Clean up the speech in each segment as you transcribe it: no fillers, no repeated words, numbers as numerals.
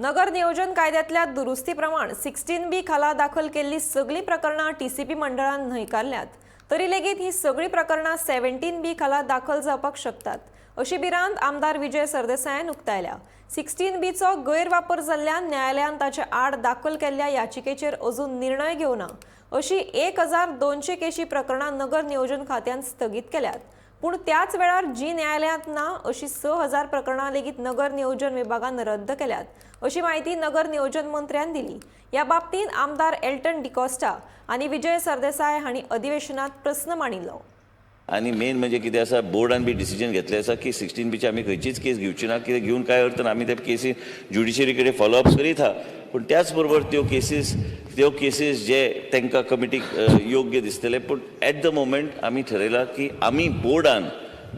नगर नियोजन कायद्यातल्या दुरुस्ती प्रमाण 16 बी खाला दाखल केल्ली सगळीं प्रकरणां टीसीपी मंडळान न्हयकारल्यात. तरी लेगीत ही सगळीं प्रकरणां 17 बी खाला दाखल जावपाक शकतात, अशी भिरांत आमदार विजय सरदेसायान उक्तायल्या. 16 बीचो गैरवापर जाल्ल्यान न्यायालयान ताचे आड दाखल केल्ल्या याचिकेचेर अजून निर्णय घेवना अशी 1200 केशी प्रकरणां नगर नियोजन खात्यान स्थगीत केल्यात. पूण त्याच वेळार जी न्यायालयांत ना अशी 6000 प्रकरणां लेगीत नगर नियोजन विभागान रद्द केल्यात, अशी माहिती नगर नियोजन मंत्र्यान दिली. या बाबतींत आमदार एल्टन डिकॉस्टा आनी विजय सरदेसाय हांणी अधिवेशनात प्रस्न मांडिल्लो. आनी मेन म्हणजे कितें आसा, बोर्डान बी डिसिजन घेतलें आसा की 16 बीची आमी खंयचीच केस घेवची ना. कितें घेवन कांय अर्थ ना. आमी त्या केसी ज्युडिशरी कडेन फॉलोअप करीत आहा, पूण त्याच बरोबर त्यो केसीस जे तांकां कमिटीक योग्य दिसतले. पूण एट the moment आमी ठरयलां की आमी बोर्डान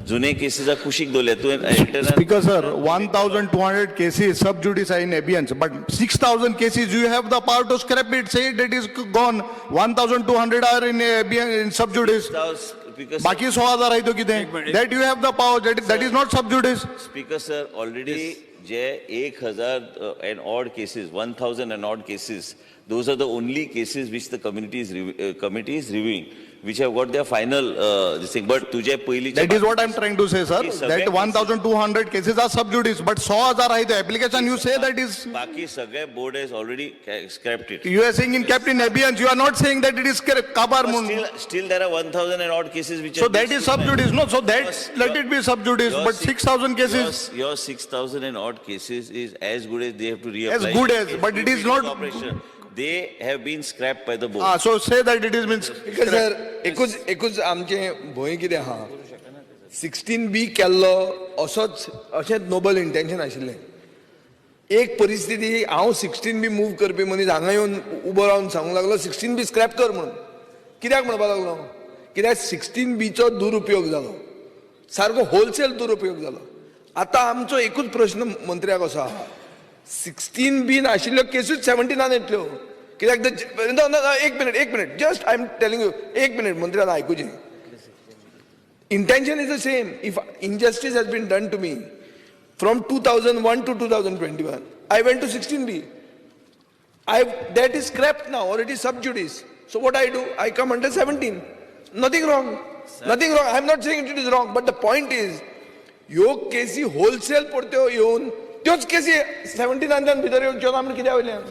जुने केसीसाक कुशीक दवरल्या. तुवें एल्टनान Speaker sir, 1,200 cases sub judice are in abeyance, but 6,000 cases you have the power to scrap it, say it is gone. 1,200 are in abeyance, in sub judice. Speaker बाकी 100,000 आहे तो कितें? That you have the power, that is not sub judice. Speaker sir, already J 1000 and odd cases, 1,000 and odd cases, those are the only cases which the committee is reviewing, which have got their final this thing. But तुझे पयलीचे That is what I am trying to say, sir, सगळे that 1,200 cases are sub judice, but 100,000 आहे ते application you say that is, बाकी सगळे board has already scrapped it. You are saying in kept in abeyance, you are not saying that it is scrap, काबार म्हणून. Still there are 1,000 and odd cases which So that is sub judice, no, so that, let it be sub judice, but 6,000 cases. Your 6,000 and odd cases is as good as they have to reapply. As good as, but it is not- Operation. They have been scrapped by the board. Ah, so say that it is means. Because sir, एकूच एकूच आमचें भंय कितें आहा, 16 बी केल्लो असोच अशेंच Nobel intention आशिल्लें. एक परिस्थिती, हांव 16 बी मूव करपी मनीस हांगा येवन उबो रावन सांगूंक लागलो 16 बी स्क्रॅप कर म्हणून. कित्याक म्हणपाक लागलो? कित्याक 16 बीचो दुरुपयोग जालो, सारको होलसेल दुरुपयोग जालो. आतां आमचो एकूच प्रश्न मंत्र्याक असो आहा, 16 बी नाशिल्ल्यो केसूच 17नान येतल्यो. कित्याक ते ना, ना, ना, एक मिनिट, एक minute, just I am telling you. एक मिनिट, मंत्र्यान आयकुचें. Intention is the same. If injustice has been done to me from 2001 to 2021, I went to 16B. I that is scrapped now or it is sub judice. So what I do? I come under 17. Nothing wrong. Nothing wrong. I am not saying it is wrong, but the point is, ह्यो केसी wholesale परत्यो येवन त्योच केसी 17नांतल्यान भितर येवच्यो ना म्हण कित्या वयल्यान?